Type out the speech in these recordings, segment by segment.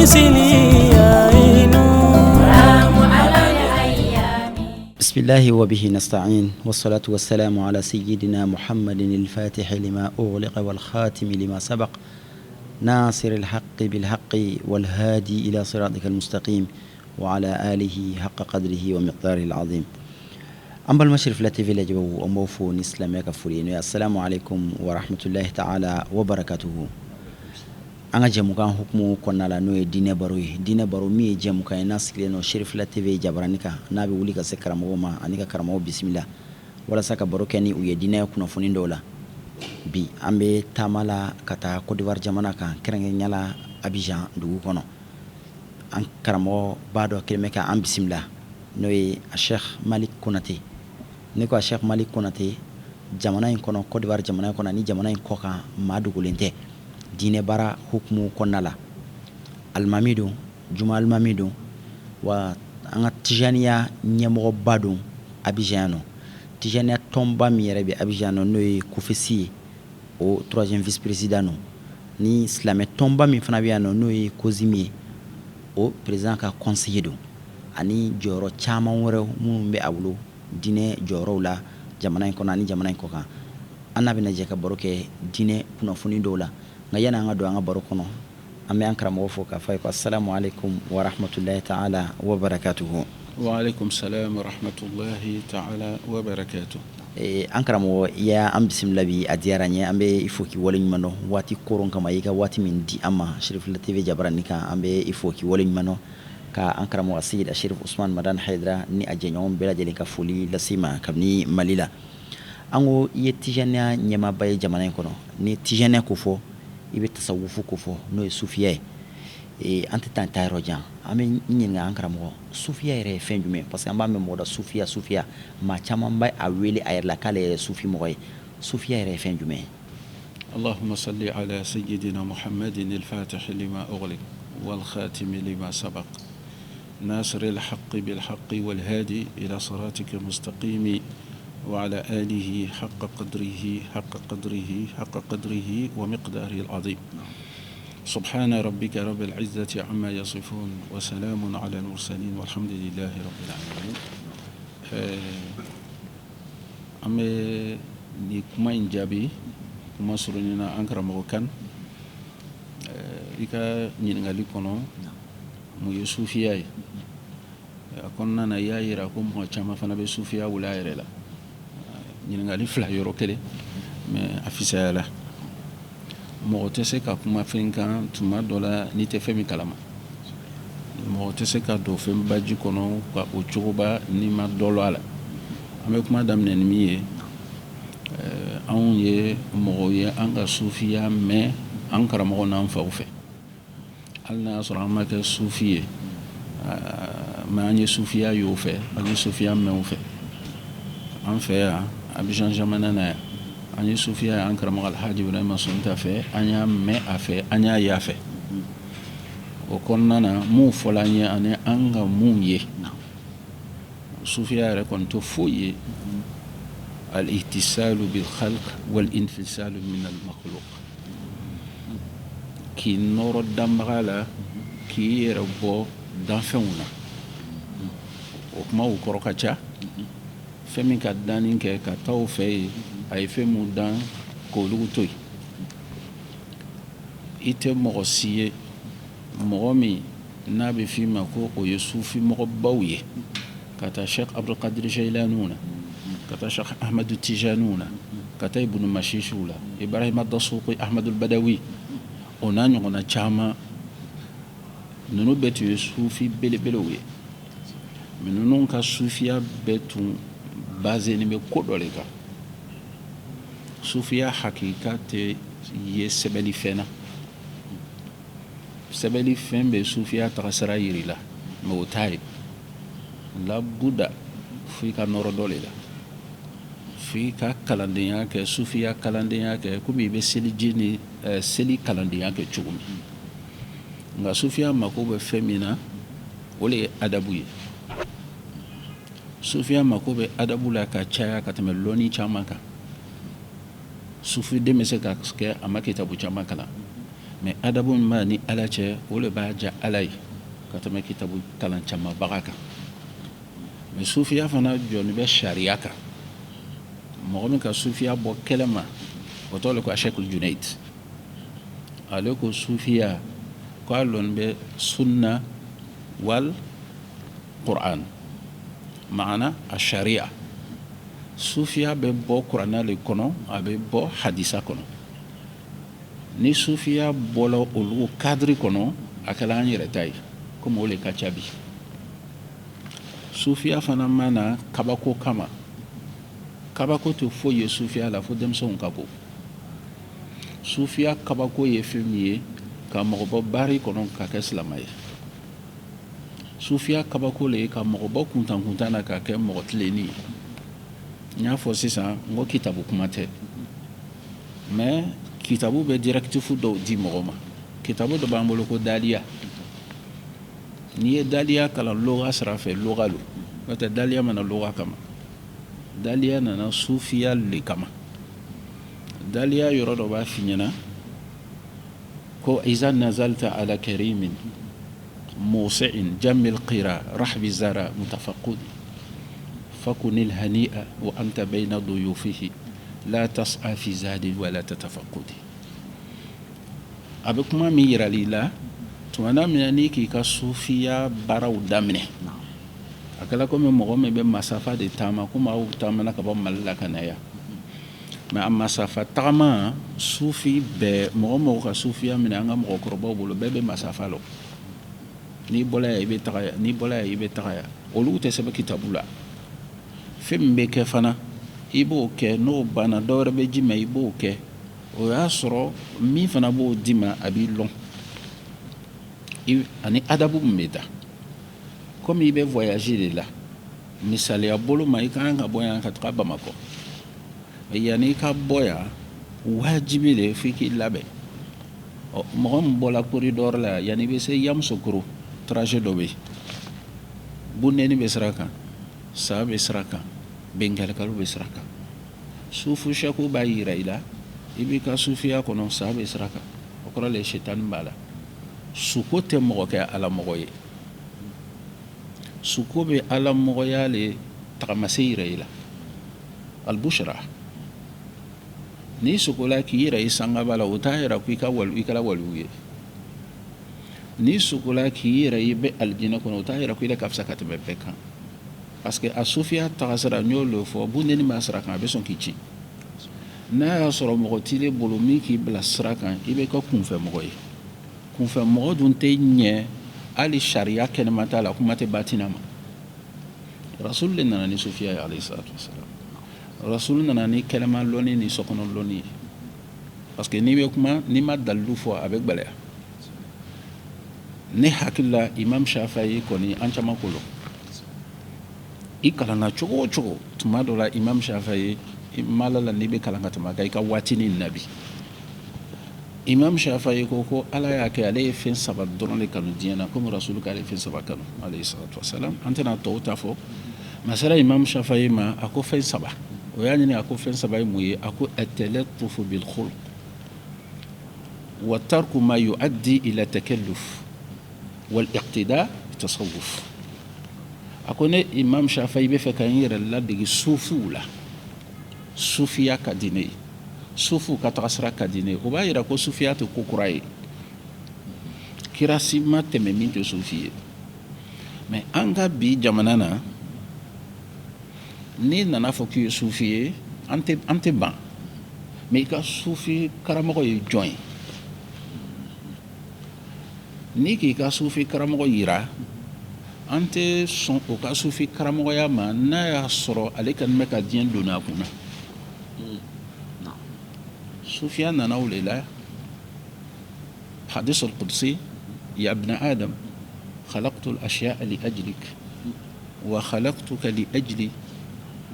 Bismillahi wa bihi nasta'in wassalatu wassalamu ala sayyidina Muhammadin al-fatihi lima ughliqa wal khatimi lima sabaq nasiril haqqi bil haqqi wal hadi ila siratikal mustaqim wa ala alihi haqqa qadrihi wa miqdarihil azim. An balima Cherifila TV lajɛbaaw, an b'aw fo ni silamɛya ka foli ye, n'o ye assalamu alaikum wa rahmatullahi ta'ala wa barakatuhu. An ka jɛmukan hukumu kɔnɔna la, n'o ye diinɛ baro ye, diinɛ baro min ye jɛmukan ye n'a sigilen don Cherifila TV jabarani kan, n'a bɛ wuli ka se karamɔgɔw ma ani ka karamɔgɔw bisimila walasa ka baro kɛ ni u ye diinɛ kunnafoni dɔw la. Bi an bɛ taama la ka taa Côte d'Ivoire jamana kan, kɛrɛnkɛrɛnnenya la Abidjan dugu kɔnɔ. An karamɔgɔba dɔ kɛlen bɛ ka an bisimila, n'o ye Cheikh Malik Konate. Ne ko a Cheikh Malik Konate, jamana in kɔnɔ, Côte d'Ivoire jamana in kɔnɔ ani jamana in kɔkan, maa dogolen tɛ diinɛ baara hukumu kɔnɔna la. Alimami don, juma alimami don, wa an ka tijaniya ɲɛmɔgɔba don Abidjan nɔ. Tijaniya tɔnba min yɛrɛ bɛ Abidjan nɔ, n'o ye COFECI ye, o troisième vice président don. Ni silamɛ tɔnba min fana bɛ yan nɔ, n'o ye COSIM ye, o président ka conseiller don, ani jɔyɔrɔ caman wɛrɛw minnu bɛ a bolo diinɛ jɔyɔrɔw la jamana in kɔnɔ ani jamana in kɔkan. An n'a bɛna jɛ ka baro kɛ diinɛ kunnafoni dɔw la. Nka yanni an ka don an ka baro kɔnɔ, an bɛ an karamɔgɔ fo k'a fɔ a ye ko assalamu alaikum wa rahmatullahi ta'ala wa barakatuhu. Wa alaikum salam wa rahmatullahi ta'ala wa barakatuhu. An karamɔgɔ, i y'an bisimila bi, a diyara an ye. An bɛ i fo k'i waleɲuman dɔn waati koron kama, i ka waati min di an ma Cherifila TV jabarani kan. An bɛ i fo k'i waleɲuman dɔn, ka an karamɔgɔ Seyid Cherif Usman Madani Hayidara ni a jɛɲɔgɔn bɛɛ lajɛlen ka foli lase ma kabini Mali la. An ko i ye tijaniya ɲɛmaaba ye jamana in kɔnɔ. Ni tijaniya ko fɔ, i bɛ tasawufu ko fɔ, n'o ye sufiya ye. An tɛ taa taa yɔrɔ jan, an bɛ ɲininka, an karamɔgɔ, sufiya yɛrɛ ye fɛn jumɛn? Parce que an b'a mɛn mɔgɔ da, sufiya, sufiya, maa caman b'a a wele a yɛrɛ la k'ale yɛrɛ ye sufi mɔgɔ ye. Sufiya yɛrɛ ye fɛn jumɛn ye? Allahumma salli ala sayyidina Muhammadin al-fatih lima ughliq wal khatim lima sabaq nasir al-haqqi bil haqqi wal hadi ila siratika mustaqimi wa ala alihi haqqa qadrihi haqqa qadrihi haqqa qadrihi wa miqdarihi al-azim. Subhana rabbika rabbil izzati amma yasifun wa salamun ala al-mursalin walhamdulillahi rabbil alamin. An bɛ nin kuma in jaabi kuma surunin na, an karamɔgɔ kan i ka ɲininkali kɔnɔ, mun ye sufiya ye? A kɔnɔna na, i y'a jira ko mɔgɔ caman fana bɛ sufiya wele a yɛrɛ la. Ɲininkali fila yɔrɔ kelen, mais a fisayala. Mɔgɔ tɛ se ka kuma fɛn kan tuma dɔ la n'i tɛ fɛn min kalama. Mɔgɔ tɛ se ka don fɛn baji kɔnɔ ka o cogoba n'i ma dɔ lɔn a la. An bɛ kuma daminɛ ni min ye, anw ye mɔgɔw ye, an ka sufiya mɛn an karamɔgɔ n'an faw fɛ. Hali n'a y'a sɔrɔ an ma kɛ sufi ye, mais an ye sufiya y'o fɛ, an ye sufiya mɛn o fɛ. An fɛ yan Abidjan jamana na yan, an ye sufiya ye an karamɔgɔ Alhaji Ibrahima Sunta fɛ. An y'a mɛn a fɛ, an y'a ye a fɛ. O kɔnɔna na, mun fɔla an ye ani an ka mun ye, sufiya yɛrɛ kɔni tɛ foyi ye al-ittisalu bil khalq wal infisalu min al makhluq, k'i nɔrɔ danbaga la, k'i yɛrɛ bɔ danfɛnw na. O kuma o kɔrɔ ka ca. Fɛn min ka danni kɛ ka taa o fɛ yen, a ye fɛn mun dan k'olu to yen. I tɛ mɔgɔ si ye, mɔgɔ min n'a bɛ f'i ma ko o ye sufi mɔgɔbaw ye, ka taa Cheikh Abdul Qadir Jailaniw na, ka taa Cheikh Ahmadu Tijaniw na, ka taa Ibn Masisiw la, Ibrahima Dasuki, Ahmadul Badawi, o n'a ɲɔgɔnna caman. Ninnu bɛɛ tun ye sufi belebelew ye, mais ninnu ka sufiya bɛɛ tun basé bɛ ko dɔ de kan. Sufiya hakika tɛ ye sɛbɛnni fɛn na. Sɛbɛnni fɛn bɛ sufiya tagasira yir'i la, mais o t'a ye. Labuda fo i ka nɔrɔ dɔ de la, fo i ka kalandenya kɛ, sufiya kalandenya kɛ, komi i bɛ seliji ni seli kalandenya kɛ cogo min. Nka sufiya mako bɛ fɛn min na, o de ye adabu ye. Sufiya mako bɛ adabu la ka caya ka tɛmɛ lɔnni caman kan. Sufiden bɛ se ka kɛ a ma kitabu caman kalan, Mais adabu min b'a ni Ala cɛ, o le b'a diya Ala ye ka tɛmɛ kitabu kalan camanbaga kan. Mais sufiya fana jɔni bɛ sariya kan. Mɔgɔ min ka sufiya bɔ kɛlɛ ma, o tɔgɔ le ko Ashekul Junaid. Ale ko sufiya ko a lɔn bɛ sunna wal Qur'an, maana a sariya. Sufiya bɛ bɔ kuranna le kɔnɔ, a bɛ bɔ hadisa kɔnɔ. Ni sufiya bɔla olu cadre kɔnɔ, a kɛla an yɛrɛ ta ye, komi o le ka ca bi. Sufiya fana ma na kabako kama. Kabako tɛ foyi ye sufiya la fo denmisɛnw ka ko. Sufiya kabako ye fɛn min ye, ka mɔgɔ bɔ baari kɔnɔ ka kɛ silama ye. Sufiya kabako le ye ka mɔgɔ bɔ kuntankuntan na ka kɛ mɔgɔ tilenni ye. N y'a fɔ sisan n ko kitabu kuma tɛ, mais kitabu bɛ directive dɔw di mɔgɔ ma. Kitabu dɔ b'an bolo ko daliya. N'i ye daliya kalan loga sira fɛ, loga lo, n'o tɛ daliya ma na loga kama, daliya nana sufiya le kama. Daliya yɔrɔ dɔ b'a f'i ɲɛna ko iza nazalta ala karimin musi'in jammil qira rahbi zara mutafaqudi fakunil hani'a wa anta bayna duyufihi la tas'a fi zadi wa la tatafaqudi. A bɛ kuma min yirali la, tuma na min na n'i k'i ka sufiya baaraw daminɛ, a kɛla komi mɔgɔ min bɛ masafa de taama, komi aw taamana ka bɔ Mali la ka na yan. Mais a masafa tagama, sufi bɛɛ, mɔgɔ mɔgɔ ka sufiya minɛ an ka mɔgɔkɔrɔbaw bolo, bɛɛ bɛ masafa lɔ. N'i bɔla yan, i bɛ taga yan, n'i bɔla yan, i bɛ taga yan. Olu tɛ sɛbɛn kitabu la. Fɛn min bɛ kɛ fana, i b'o kɛ. N'o banna, dɔwɛrɛ bɛ ji ma, i b'o kɛ. O y'a sɔrɔ min fana b'o d'i ma, a b'i lɔn ani adabu min bɛ taa. Komi i bɛ voyage de la, misaliya bolo ma, i ka kan ka bɔ yan ka taga Bamakɔ. Yanni i ka bɔ yan, wajibi de f'i k'i labɛn. Ɔ, mɔgɔ min bɔla corridor la, yanni i bɛ se Yamusokoro, trajet dɔ bɛ yen, bundeni bɛ sira kan, sa bɛ sira kan, bɛnkalikalo bɛ sira kan. Sufu sɛku b'a yira i la, i b'i ka sufiya kɔnɔ, sa bɛ sira kan, o kɔrɔ le sitani b'a la. Suko tɛ mɔgɔ kɛ ala mɔgɔ ye. Suko bɛ ala mɔgɔya le tagamase yira i la, albushra. N'i sukola k'i yɛrɛ i sangaba la, o t'a yira ko i ka wali, i kɛra waliyu ye. N'i sukola k'i yɛrɛ i bɛ alijinɛ kɔnɔ, o t'a yira ko i ka fisa ka tɛmɛ bɛɛ kan. Parce que a sufiya tagasira, n y'o le fɔ, bundeni b'a sira kan, a bɛ sɔn k'i ci. N'a y'a sɔrɔ mɔgɔ t'i bolo min k'i bila sira kan, i bɛ kɛ kunfɛ mɔgɔ ye. Kunfɛ mɔgɔ dun tɛ ɲɛ hali sariya kɛnɛma t'a la, kuma tɛ batina ma. Rasul de nana ni sufiya ye, alayhi salatu wasalam. Rasul nana ni kɛnɛma lɔnni ni sokɔnɔ lɔnni ye. Parce que n'i bɛ kuma, n'i ma dalilu fɔ, a bɛ gwɛlɛya. Ne hakili la, Imam Shafa'i kɔni, an caman ko lɔn. I kalanna cogo o cogo, tuma dɔ la, Imam Shafa'i mala la, n'i bɛ kalan ka tɛmɛ a kan, i ka waatinin na bi. Imam Shafa'i ko ko Ala y'a kɛ ale ye fɛn saba dɔrɔn de kanu diɲɛ na, komi Rasul k'ale fɛn saba kanu, alayhi salatu wasalam. An tɛna tɔw ta fɔ. Masala Imam Shafa'i ma, a ko fɛn saba. O y'a ɲini, a ko fɛn saba ye mun ye? A ko at-talattufu bil khulq wa tarku ma yuaddi ila takalluf wal iqtida tasawuf. A ko ne Imam Shafa'i bɛ fɛ ka n yɛrɛ ladege sufiw la, sufiya ka di ne ye, sufiw ka taga sira ka di ne ye. O b'a yira ko sufiya tɛ ko kura ye, kira si ma tɛmɛ min tɛ sufi ye. Mais an ka bi jamana na, n'i nana fɔ k'i ye sufi ye, an tɛ ban. Mais i ka sufi karamɔgɔ ye jɔn ye? N'i k'i ka sufi karamɔgɔ yira, an tɛ sɔn o ka sufi karamɔgɔya ma, n'a y'a sɔrɔ ale kɔni bɛ ka diɲɛ don a kun na. Sufiya nana o de la. Hadith al-Qudsi: ya ibn Adam, khalaqtu al-ashya'a li ajlik wa khalaqtuka li ajli,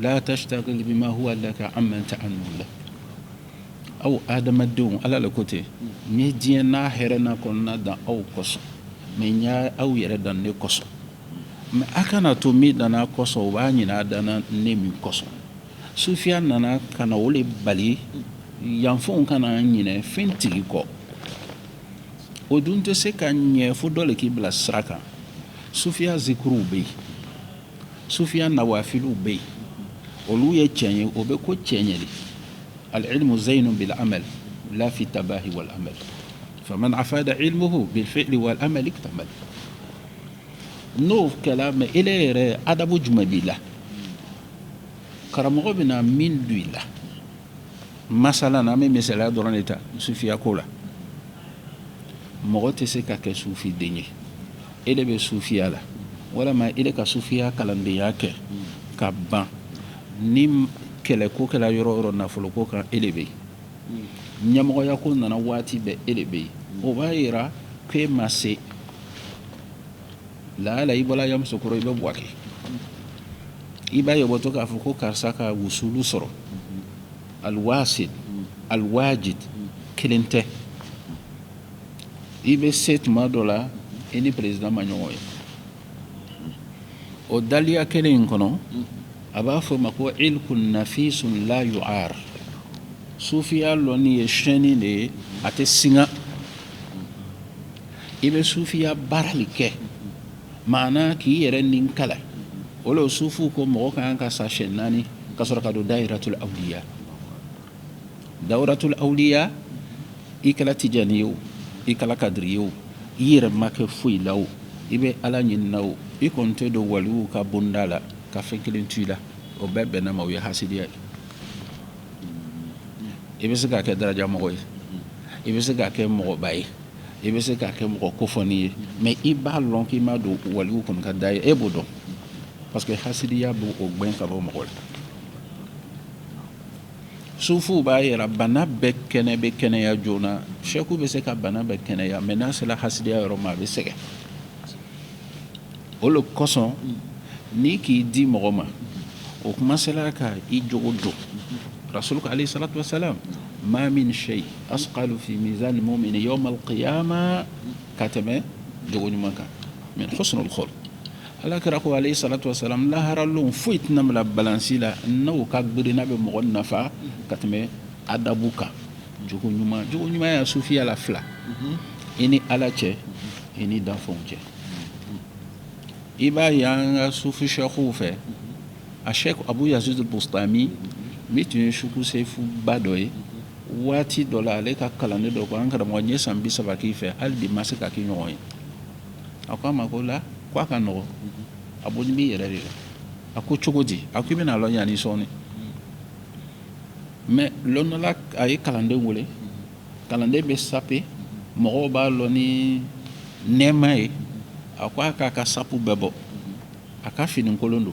la tashtagil bima huwa laka amma anta anhu la. Aw adamadenw, Ala le ko ten, n ye diɲɛ n'a hɛrɛ n'a kɔnɔna dan aw kosɔn, mais n y'a aw yɛrɛ dan ne kosɔn. Mais a kana to min danna kosɔn, o b'a ɲinɛ a danna ne min kosɔn. Sufiya nana ka na o le bali, yanfɛnw kana ɲinɛ fɛn tigi kɔ. O dun tɛ se ka ɲɛ fo dɔ le k'i bila sira kan. Sufiya zikuruw bɛ yen, sufiya nawafiliw bɛ yen, olu ye tiɲɛ ye, o bɛ ko cɛ ɲɛ de. Al-ilmu zaynun bil amal la fi tabahi wal amal faman afada ilmuhu bil fi'li wal amal iktamal. N'o kɛla, mais ele yɛrɛ, adabu jumɛn b'i la? Karamɔgɔ bɛna min don i la, masala na, an bɛ misaliya dɔrɔn de ta sufiya ko la. Mɔgɔ tɛ se ka kɛ sufi den ye, e de bɛ sufiya la, walama e de ka sufiya kalandenya kɛ ka ban. Ni kɛlɛ ko kɛra yɔrɔ o yɔrɔ, nafolo ko kan, e de bɛ yen. Ɲɛmɔgɔya ko nana waati bɛɛ, e de bɛ yen. O b'a yira k'e ma se laala. I bɔra Yamusokoro, i bɛ Buwake, i b'a ye bɔtɔ k'a fɔ ko karisa ka wusulu sɔrɔ. Alwasil, alwajid, kelen tɛ. I bɛ se tuma dɔ la, i ni président ma ɲɔgɔn ye. O daliya kelen in kɔnɔ, a b'a fɔ ma ko ilkun nafisun la yu'ar. Sufiya lɔnni ye chaîne de ye, a tɛ singa. I bɛ sufiya baara le kɛ, maana k'i yɛrɛ nin kala. O la, sufuw ko mɔgɔ ka kan ka sa siɲɛ 4 ka sɔrɔ ka don dayiratul awliya. Dayiratul awliya, i kɛla tijani ye o, i kɛla kadiri ye o, i yɛrɛ ma kɛ foyi la o, i bɛ Ala ɲinina o, i kɔni tɛ don waliw ka bonda la ka fɛn kelen to i la. O bɛɛ bɛnna ma, o ye hasidiya ye. I bɛ se k'a kɛ daraja mɔgɔ ye, i bɛ se k'a kɛ mɔgɔba ye, i bɛ se k'a kɛ mɔgɔ kofɔni ye, mais i b'a lɔn k'i ma don waliw kɔni ka da ye, e b'o dɔn, parce que hasidiya b'o gbɛn ka bɔ mɔgɔ la. Sufuw b'a yira bana bɛɛ kɛnɛ bɛ kɛnɛya joona. Sɛku bɛ se ka bana bɛɛ kɛnɛya, mais n'a sera hasidiya yɔrɔ ma, a bɛ sɛgɛn. O le kosɔn, n'i k'i di mɔgɔ ma, o kuma sera ka i jogo don. Rasul ko alayhi salatu wasalam: ma min shay asqalu fi mizan mu'min yawm al-qiyama, ka tɛmɛ jogo ɲuman kan, min husnul khuluq. Ala kira ko alayhi salatu wasalam: lahara lon, foyi tɛna bila balansi la n'o ka gbiri, n'a bɛ mɔgɔ nafa ka tɛmɛ adabu kan, jogo ɲuman. Jogo ɲuman ya sufiya la fila: i ni Ala cɛ, i ni danfɛnw cɛ. I b'a ye an ka sufi sɛkuw fɛ, a Sɛku Abu Yazid Bustami min tun ye suku sefuba dɔ ye, waati dɔ la, ale ka kalanden dɔ ko: an karamɔgɔ, n ye san 30 k'i fɛ, hali bi ma se ka k'i ɲɔgɔn ye. A ko a ma ko la ko a ka nɔgɔ, a bɔ b'i yɛrɛ de la. A ko cogo di? A ko i bɛna lɔn yanni sɔɔni. Mais lon dɔ la, a ye kalanden wele. Kalanden bɛ sape, mɔgɔw b'a lɔn ni nɛɛma ye. A ko a k'a ka sapu bɛɛ bɔ, a ka fini kolon don,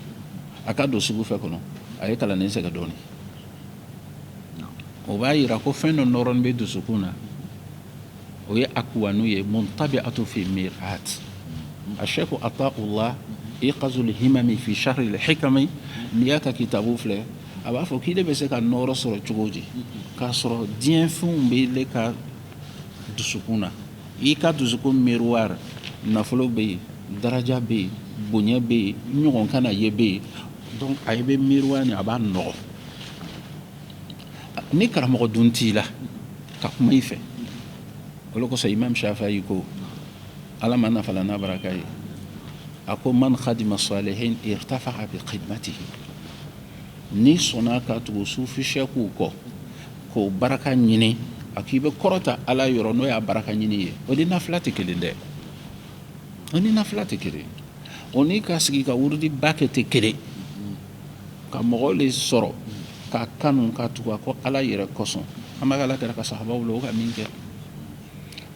a ka don sugu fɛ kɔnɔ. A ye kalanden sɛgɛn dɔɔnin. O b'a yira ko fɛn dɔ nɔrɔnin bɛ dusukun na, o ye akuwanu ye, muntabi'atu fi mirat. A Sɛku Ataullah, Iqazul Himami fi Sharhi Hikami, n'i y'a ka kitabu filɛ, a b'a fɔ k'i de bɛ se ka nɔrɔ sɔrɔ cogo di k'a sɔrɔ diɲɛ fɛnw bɛ le ka dusukun na? I ka dusukun miroir, nafolo bɛ yen, daraja bɛ yen, bonya bɛ yen, ɲɔgɔn kana ye bɛ yen. Donc a bɛ miroir ni a b'a nɔgɔ. Ni karamɔgɔ dun t'i la ka kuma i fɛ, o de kosɔn Imam Shafi'i ko, Ala ma nafa la n'a baraka ye, a ko: man khadima salihin irtafa'a bi khidmatihi. N'i sɔnna ka tugu sufi sɛkuw kɔ k'o baraka ɲini, a k'i bɛ kɔrɔta Ala yɔrɔ, n'o y'a baraka ɲini ye. O ni nafila tɛ kelen dɛ, o ni nafila tɛ kelen, o ni ka sigi ka wurudi ba kɛ tɛ kelen. Ka mɔgɔ le sɔrɔ k'a kanu, ka tugu a kɔ Ala yɛrɛ kosɔn. An b'a Ala kɛra ka sahabaw la, o ka min kɛ.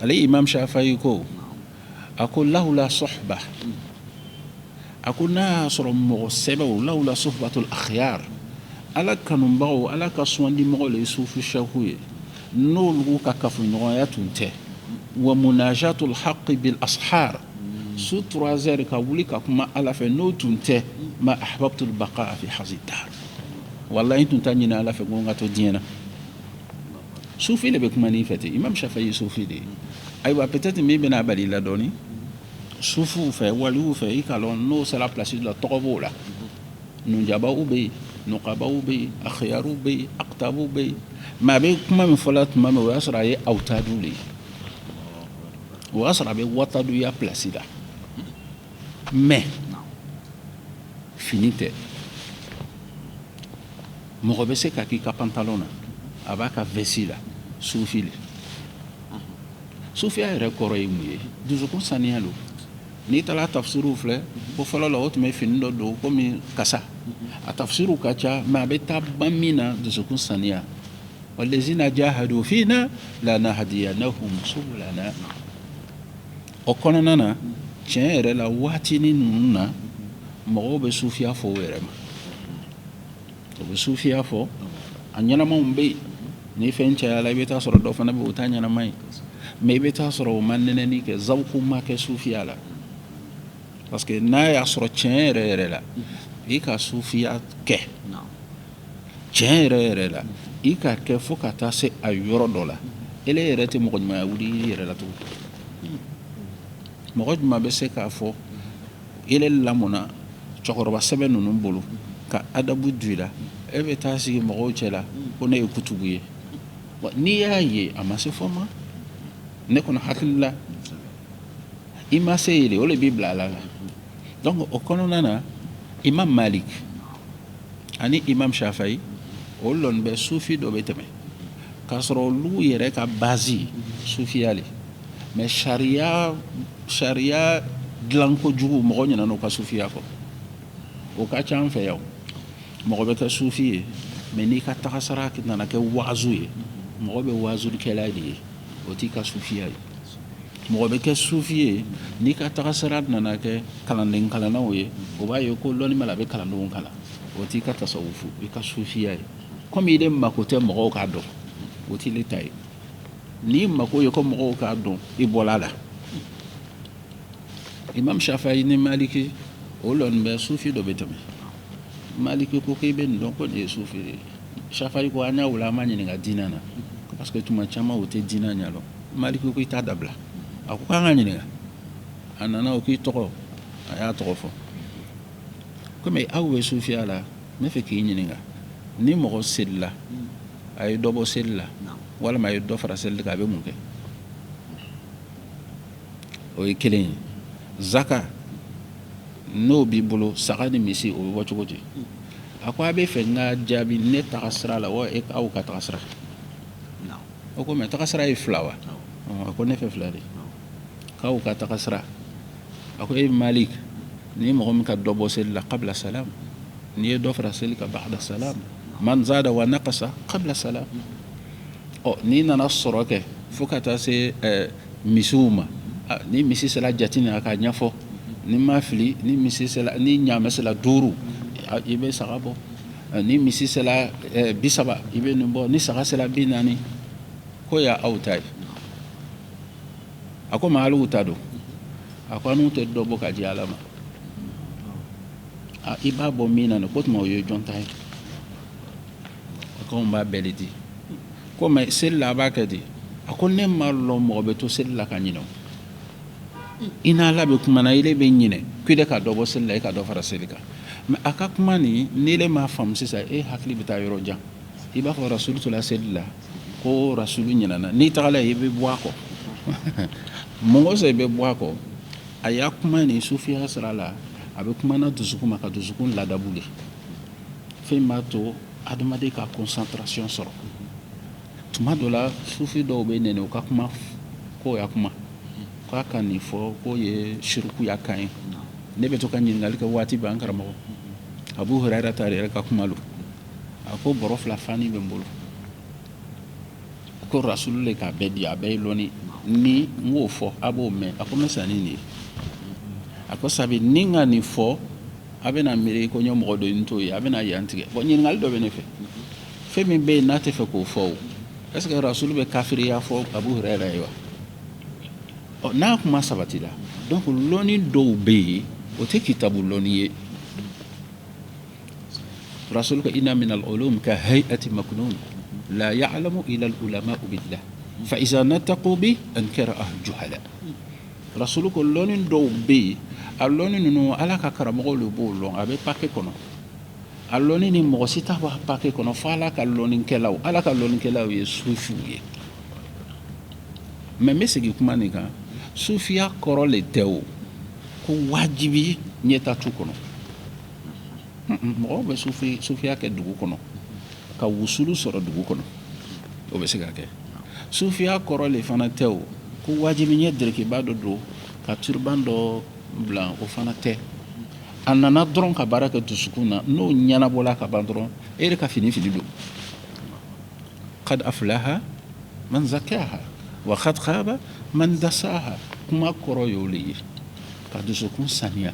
Ale Imam Shafi'i ko, a ko lawla suhba, a ko n'a y'a sɔrɔ mɔgɔ sɛbɛw, lawla suhbatul akhyar, Ala kanubagaw, Ala ka sugandi mɔgɔw le ye sufi sɛku ye, n'olu ka kafoɲɔgɔnya tun tɛ, wa munajatul haqqi bil ashar, su 3 heures ka wuli ka kuma Ala fɛ, n'o tun tɛ, ma ahbabtul baqa fi hazi dar, wallahi tun t'a ɲini Ala fɛ ko n ka to diɲɛ na. Sufi de bɛ kuma n'i fɛ ten. Imam Shafi'i ye sufi de ye. Ayiwa, peut-être min bɛna bali la dɔɔni sufuw fɛ, waliw fɛ, i k'a lɔn n'o sera place la, tɔgɔ b'o la. Nujabaw bɛ yen, nukabaw bɛ yen, akhiyaruw bɛ yen, aktabuw bɛ yen. Mais a bɛ kuma min fɔla tuma min, o y'a sɔrɔ a ye awtadu de ye. O y'a sɔrɔ a bɛ wataduya pilasi la, mais fini tɛ. Mɔgɔ bɛ se ka k'i ka pantalon na, a b'a ka veste la, sufi le. Sufiya yɛrɛ kɔrɔ ye mun ye? Dusukun saniya don. N'i taara tafsiriw filɛ, ko fɔlɔ la o tun bɛ fini dɔ don komi kasa. A tafsiriw ka ca, mais a bɛ taa ban min na, dusukun saniya. Walazina jahadu fina lanahdiyannahum subulana. O kɔnɔna na, tiɲɛ yɛrɛ la, waatinin ninnu na, mɔgɔw bɛ sufiya fɔ u yɛrɛ ma, o bɛ sufiya fɔ. A ɲɛnamaw bɛ yen. Ni fɛn cayala, i bɛ taa sɔrɔ dɔ fana bɛ, o ta ɲɛnama ye, mais i bɛ taa sɔrɔ o ma nɛnɛni kɛ, zawuku ma kɛ sufiya la, parce que n'a y'a sɔrɔ tiɲɛ yɛrɛ yɛrɛ la, i ka sufiya kɛ tiɲɛ yɛrɛ yɛrɛ la, i ka kɛ fo ka taa se a yɔrɔ dɔ la, ele yɛrɛ tɛ mɔgɔ ɲumanya wuli i yɛrɛ la tugun. Mɔgɔ jumɛn bɛ se k'a fɔ ele lamɔna cɛkɔrɔba sɛbɛ ninnu bolo ka adabu don i la, e bɛ taa sigi mɔgɔw cɛ la ko ne ye kutubu ye? N'i y'a ye a ma se fɔ ma, ne kɔni hakili la, i ma se yen de, o de b'i bila a la. Donc o kɔnɔna na, Imam Malik ani Imam Shafayi, o lɔn bɛ sufi dɔ bɛ tɛmɛ k'a sɔrɔ olu yɛrɛ ka base sufiya le, mais sariya dilanko jugu, mɔgɔ ɲinɛna o ka sufiya kɔ. O ka ca an fɛ yan. Mɔgɔ bɛ kɛ sufi ye, mais n'i ka tagasara nana kɛ waazu ye, mɔgɔ bɛ waazulikɛla de ye, o t'i ka sufiya ye. Mɔgɔ bɛ kɛ sufi ye, n'i ka tagasara nana kɛ kalanden kalannaw ye, o b'a ye ko lɔnni b'a la, a bɛ kalandenw kalan, o t'i ka tasawufu, i ka sufiya ye. Komi i de mako tɛ mɔgɔw k'a dɔn, o t'i ta ye. N'i mako ye ko mɔgɔw k'a dɔn, i bɔla a la. Imam Shafayi ni Maliki, o lɔnni bɛ sufi dɔ bɛ tɛmɛ. Maliki ko k'i bɛ nin dɔn ko nin ye sufi de ye. Shafayi ko an y'a wele, an m'a ɲininka diinɛ na, parce que tuma caman o tɛ diinɛ ɲɛdɔn. Maliki ko i t'a dabila. A ko k'an ka ɲininka. A nana, o k'i tɔgɔ, a y'a tɔgɔ fɔ. Komi aw bɛ sufiya la, n bɛ fɛ k'i ɲininka, ni mɔgɔ selila, a ye dɔ bɔ seli la walima a ye dɔ fara seli kan, a bɛ mun kɛ? O ye kelen ye. Zaka, n'o b'i bolo, saga ni misi, o bɛ bɔ cogo di? A ko a bɛ fɛ n ka jaabi ne taga sira la wa aw ka taga sira? O ko mais taga sira ye fila wa? A ko ne fɛ fila de k'aw ka taga sira. A ko e Malik, ni mɔgɔ min ka dɔ bɔ seli la, qabla salam, n'i ye dɔ fara seli kan, ba'da salam, man zada wa naqasa qabla salam. Ɔ n'i nana sɔrɔ kɛ fo ka taa se misiw ma, ni misi sera jate nin a k'a ɲɛfɔ, ni ma fili, ni misi sera, ni ɲaamɛ sera 5, i bɛ saga bɔ, ni misi sera 30, i bɛ nin bɔ, ni saga sera 40, k'o y'a aw ta ye. A ko ma aliw ta don? A ko an'u tɛ dɔ bɔ ka di Ala ma. I b'a bɔ min na ko tuma o ye jɔn ta ye? A ko n b'a bɛɛ de di. Ko mais seli la, a b'a kɛ di? A ko ne m'a lɔn mɔgɔ bɛ to seli la ka ɲinɛ. I n'Ala bɛ kuma na, ile bɛ ɲinɛ ko ile ka dɔ bɔ seli la, i ka dɔ fara seli kan. Mais a ka kuma nin, n'ile m'a faamu sisan, e hakili bɛ taa yɔrɔ jan. I b'a fɔ rasulu tola seli la ko rasulu ɲinɛna. N'i tagala yen, i bɛ bɔ a kɔ. Mun kosɔn i bɛ bɔ a kɔ? A y'a kuma nin sufiya sira la, a bɛ kuma na dusukun ma, ka dusukun ladabu de, fɛn b'a to adamaden ka concentration sɔrɔ. Tuma dɔ la, sufi dɔw bɛ nɛnɛ u ka kuma k'o ya kuma k'a ka nin fɔ k'o ye sirikuya kan ye. Ne bɛ to ka ɲininkali kɛ waati bɛɛ. An karamɔgɔ Abu Hurayra ta yɛrɛ ka kuma don. A ko bɔrɔ fila fani bɛ n bolo, ko rasulu le k'a bɛɛ di, a bɛɛ ye lɔnni ni n k'o fɔ, a b'o mɛn. A ko n bɛ sa ni nin ye. A ko sabi ni n ka nin fɔ, a bɛna miiri ko n ye mɔgɔ dɔ n t'o ye, a bɛna yan tigɛ. Bon, ɲininkali dɔ bɛ ne fɛ. Fɛn min bɛ yen n'a tɛ fɛ k'o fɔ, o est ce que rasulu bɛ kafiriya fɔ Abu Hurayra ye wa? Ɔ, n'a kuma sabatila, donc lɔnni dɔw bɛ yen, o tɛ kitabu lɔnni ye. Rasul ko inna min al-ulum ka hay'ati maknun la ya'lamu illa al-ulama billah fa iza nataqu bi ankara juhala. Rasul ko lɔnni dɔw bɛ yen, a lɔnni ninnu, Ala ka karamɔgɔw de b'o lɔn, a bɛ paquet kɔnɔ. A lɔnni ni mɔgɔ si t'a bɔ a paquet kɔnɔ fo Ala ka lɔnnikɛlaw. Ala ka lɔnnikɛlaw ye sufiw ye. Mais n bɛ segin kuma nin kan. Sufiya kɔrɔ le tɛ o ko wajibi ɲɛ taa tu kɔnɔ. Mɔgɔw bɛ sufiya kɛ dugu kɔnɔ, ka wusulu sɔrɔ dugu kɔnɔ, o bɛ se ka kɛ. Sufiya kɔrɔ le fana tɛ o ko wajibi ɲɛ derekiba dɔ don ka turban dɔ bila, o fana tɛ. A nana dɔrɔn ka baara kɛ dusukun na, n'o ɲɛnabɔla ka ban dɔrɔn, e yɛrɛ ka fini fili don. Kad aflaha man zakaha wa kad khaba man dasaha. Kuma kɔrɔ y'o le ye, ka dusukun saniya.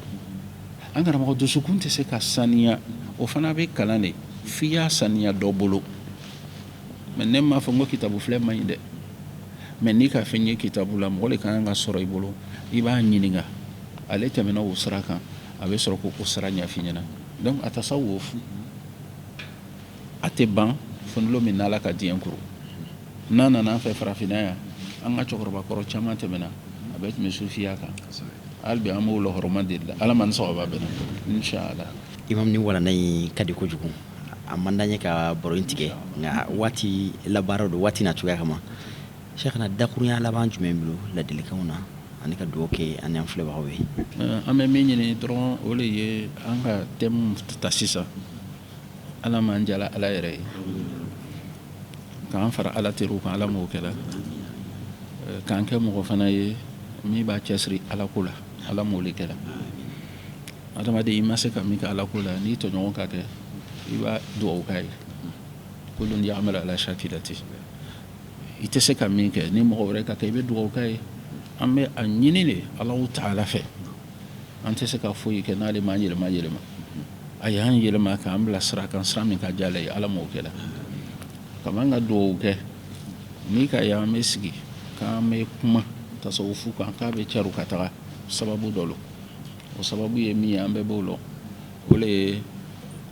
An karamɔgɔ, dusukun tɛ se ka saniya, o fana bɛ kalan de, f'i y'a saniya dɔ bolo. Mais ne m'a fɔ n ko kitabu filɛ man ɲi dɛ, mais n'i ka fɛn ye kitabu la, mɔgɔ de ka kan ka sɔrɔ i bolo, i b'a ɲininka, ale tɛmɛna o sira kan, a bɛ sɔrɔ k'o sira ɲɛf'i ɲɛna. Donc a tasawuf a tɛ ban fo lon min n'Ala ka diɲɛ kuru. N'a nana an fɛ farafinna yan, an ka cɛkɔrɔbakɔrɔ caman tɛmɛna, a bɛɛ tun bɛ sufiya kan. Hali bi an b'o lɔhɔrɔma deli la. Ala ma ni sɔgɔba bɛnna, inshallah. Imam, ni walanda in ka di kojugu, a man d'an ye ka baro in tigɛ, nka waati labaara don, waati na cogoya kama. Cheikhna, dakurunya laban jumɛn bolo ladilikanw na ani ka dugawu kɛ an y'an filɛbagaw ye? An bɛ min ɲini dɔrɔn, o de ye an ka thème ta sisan. Ala m'an jala Ala yɛrɛ ye, k'an fara Ala teriw kan, Ala m'o kɛla, k'an kɛ mɔgɔ fana ye min b'a cɛsiri Ala ko la, Ala m'o le kɛla. Adamaden, i ma se ka min kɛ Ala ko la, n'i tɔɲɔgɔn ka kɛ, i b'a dugawu k'a ye. Kullun ya'malu ala shakilati. I tɛ se ka min kɛ, ni mɔgɔ wɛrɛ ka kɛ, i bɛ dugawu k'a ye. An bɛ a ɲini de Alahu taala fɛ. An tɛ se ka foyi kɛ n'ale m'an yɛlɛma yɛlɛma. A y'an yɛlɛma k'an bila sira kan, sira min ka diya ale ye, Ala m'o kɛla. Kama an ka dugawu kɛ n'i ka ye an bɛ sigi k'an bɛ kuma tasawufu kan, k'a bɛ cɛru ka taga sababu dɔ lo. O sababu ye min ye, an bɛɛ b'o lɔn, o le ye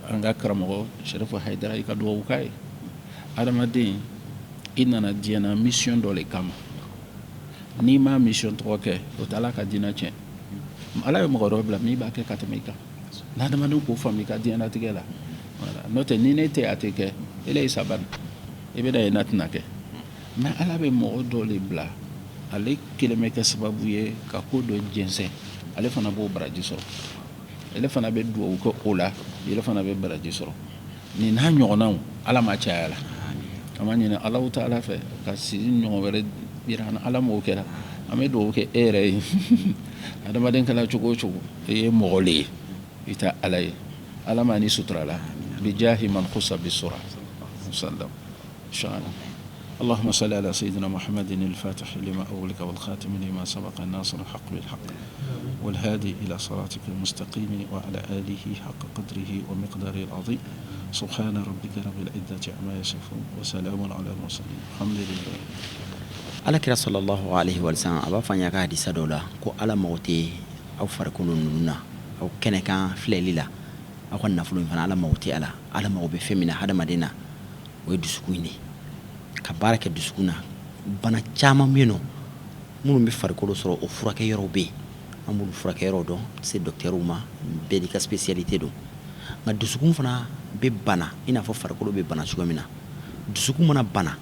an ka karamɔgɔ Serifu Hayidara, i ka dugawu k'a ye. Adamaden, i nana diɲɛ na mission dɔ le kama, n'i ma mission tɔgɔ kɛ, o tɛ Ala ka diinɛ tiɲɛ. Ala ye mɔgɔ dɔ bila min b'a kɛ ka tɛmɛ i kan. N'adamaden k'o faamu i ka diɲɛlatigɛ la, voilà. N'o tɛ, ni ne tɛ, a tɛ kɛ, ele ye sabali, i bɛna ye n'a tɛna kɛ. Mais Ala bɛ mɔgɔ dɔ le bila, ale kelen bɛ kɛ sababu ye ka ko dɔ jɛnsɛn, ale fana b'o baraji sɔrɔ, ale fana bɛ dugawu kɛ o la, ale fana bɛ baraji sɔrɔ. Nin n'a ɲɔgɔnnaw, Ala ma caya la. An b'a ɲini Alahu taala fɛ ka sigi ɲɔgɔn wɛrɛ yira an na, Ala m'o kɛra. An bɛ dugawu kɛ e yɛrɛ ye. Adamaden kɛra cogo o cogo, e ye mɔgɔ le ye, i tɛ Ala ye. Ala ma ni sutura la bijahi man khussa bisura sallam inshallah. اللهم صل على سيدنا محمد الفاتح لما أغلق والخاتم لما سبق الناصر الحق بالحق والهادي إلى صراطك المستقيم وعلى آله حق قدره ومقداره العظيم. سبحان ربك رب العزة عما يصفون وسلام على المرسلين، الحمد لله. Ala kira sallallahu alaihi wa sallam a b'a fɔ an y'a ka hadisa dɔ la ko Ala mago tɛ aw farikolo ninnu na, aw kɛnɛ kan filɛli la, aw ka nafolo in fana, Ala mago tɛ a la. Ala mago bɛ fɛn min na hadamaden na, o ye dusukun in de, ka baara kɛ dusukun na. Bana caman bɛ yen nɔ minnu bɛ farikolo sɔrɔ, o furakɛ yɔrɔw bɛ yen, an b'olu furakɛ yɔrɔ dɔn, se docteur ma, bɛɛ n'i ka spécialité don. Nka dusukun fana bɛ bana i n'a fɔ farikolo bɛ bana cogo min na. Dusukun mana bana,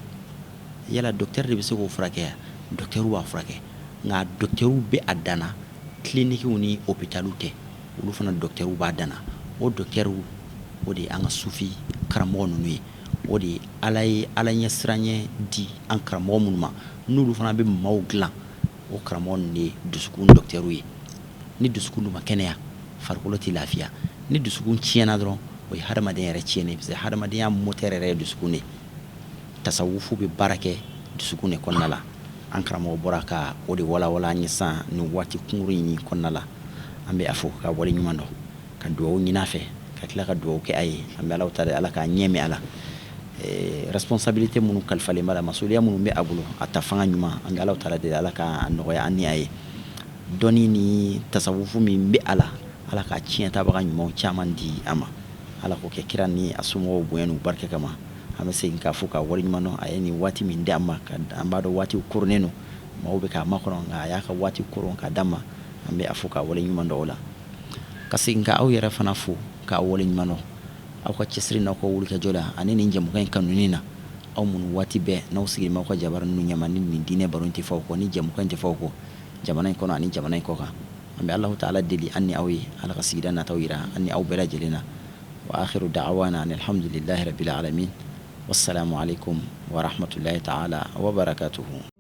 yala docteur de bɛ se k'o furakɛ? Docteur b'a furakɛ, nka docteur bɛ a danna, cliniquew ni hôpitalw tɛ, olu fana docteur b'a danna. O docteur, o de ye an ka sufi karamɔgɔ ninnu ye. O de ye Ala ye Ala ɲɛ siranɲɛ di an karamɔgɔ minnu ma, n'olu fana bɛ maaw dilan, o karamɔgɔ ninnu de ye dusukun docteur ye. Ni dusukun dun ma kɛnɛya, farikolo tɛ lafiya. Ni dusukun tiɲɛna dɔrɔn, o ye hadamaden yɛrɛ tiɲɛnen, parce que hadamadenya moteur yɛrɛ ye dusukun de ye. Tasawufu bɛ baara kɛ dusukun de kɔnɔna la. An karamɔgɔ bɔra ka o de walawala an ye sisan nin waati kunkurun in kɔnɔna la. An bɛ a fo ka wale ɲuman dɔn, ka dugawu ɲini a fɛ, ka tila ka dugawu kɛ a ye. An bɛ Ala ta Ala k'a ɲɛ mɛn a la. Responsabilité minnu kalifalen b'a la, masuliya minnu bɛ a bolo, a ta fanga ɲuman, an bɛ Ala ta deli, Ala k'a nɔgɔya an ni a ye. Dɔnni ni tasawufu min bɛ a la, Ala ka tiɲɛ tabaga ɲumanw caman di a ma. Ala k'o kɛ kira ni a somɔgɔw bonya n'u barika kama. An bɛ segin k'a fo ka wale ɲuman dɔn. A ye nin waati min di an ma, an b'a dɔn waati koronnen don, maaw bɛ k'a makɔnɔ, nka a y'a ka waati koron k'a d'an ma. An bɛ a fo ka wale ɲuman dɔn o la, ka segin ka aw yɛrɛ fana fo k'a wale ɲuman dɔn aw ka cɛsiri n'aw ka wulikajɔ la ani nin jɛmukan in kanuni na. Aw minnu waati bɛɛ n'aw sigilen b'aw ka jabara ninnu ɲɛma, ni nin diinɛ baro in tɛ fɔ aw kɔ, ni jɛmukan in tɛ fɔ aw kɔ. Jamana in kɔnɔ ani jamana in kɔ kan. An bɛ Alahu taala deli an ni aw ye, Ala ka sigida nataw yira an ni aw bɛɛ lajɛlen na. Wa akhiru da'wana anil hamdulillahi rabbil alamin. Wassalamu alaikum wa rahmatullahi ta'ala wa barakatuhu.